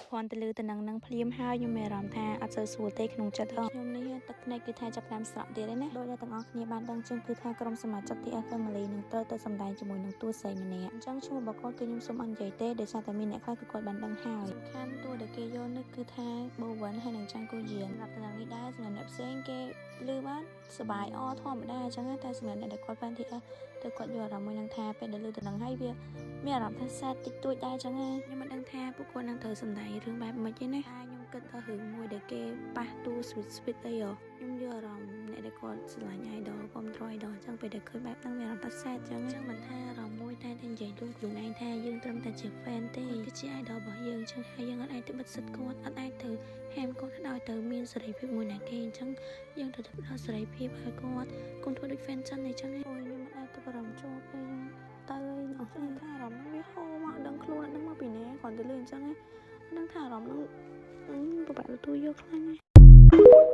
គ្រាន់តែឮតំណឹងនឹងភ្លាមហើយខ្ញុំមានអារម្មណ៍ថាអត់សូវស្រួលទេក្នុងចិត្តខ្ញុំនេះទឹកភ្នែកគឺថាចាប់ផ្ដើមស្រក់ទៀតហើយណាដោយដែលទាំងអស់គ្នាបានដឹងជាងគឺថាក្រុមសមាជិក TF Family នឹងត្រូវទៅសម្ដែងជាមួយនឹងតួស្រីម្នាក់អញ្ចឹងឈ្មោះរបស់គាត់គឺខ្ញុំសូមអត់និយាយទេដោយសារតែមានអ្នកខ្លះគឺគាត់បានដឹងហើយសំខាន់តួដែលគេយកនេះគឺថា Bowen ហើយនិង Jang Ko-yeon សម្រាប់តំណែងនេះដែរសម្រាប់អ្នកផ្សេងគេឮបានសប្បាយអធម្មតាអញ្ចឹងតែសម្រាប់អ្នកដែលគាត់ fan TF ទៅគាត់យកអារម្មណ៍មួយនឹងថាពេលដែលឮតំណែងហើយវាមានអារម្មណ៍ថា sad តិចតួចដែរអញ្ចឹងខ្ញុំមិនដឹងថាពួកគាត់នឹងត្រូវសម្ដែងរឿងបែបម៉េចទេណាតែខ្ញុំគិតដល់រឿងមួយដែលគេប៉ះតួ sweet sweet អីហ៎ខ្ញុំយកអារម្មណ៍អ្នកដែលគាត់ស្រឡាញ់ idol គ្រប់គ្រង idol អញ្ចឹងពេលដែលឃើញបែបហ្នឹងមានអារម្មណ៍ថា sad អញ្ចឹងអញ្ចឹងមិនថាអារម្មណ៍មួយតែតែនិយាយរួមខ្លួនឯងថាយើងត្រឹមតែជា fan ទេគឺជា idol របស់យើងអញ្ចឹងហើយយើងអត់អាចទៅបិទសិទ្ធគាត់អត់អាចទៅហាមគាត់ឲ្យទៅមានសេរីភាពមួយណាគេអញ្ចឹងយើងត្រូវតែផ្ដល់សេរីភាពឲ្យគាត់កុំធ្វើដូច fan ចិនអីចឹងអូយខ្ញុំមិនអាចទៅអារម្មណ៍ជាប់ទេខ្ញុំទៅឯងអស់ថាអារម្មណ៍ហ្នឹងវាហូរមកដឹងខ្លួនអត់ដឹងមកពីណាគ្រាន់តែលឺអញ្ចឹងអត់ដឹងថាអារម្មណ៍ហ្នឹងពិបាកទទួលយកខ្លាំងណាស់។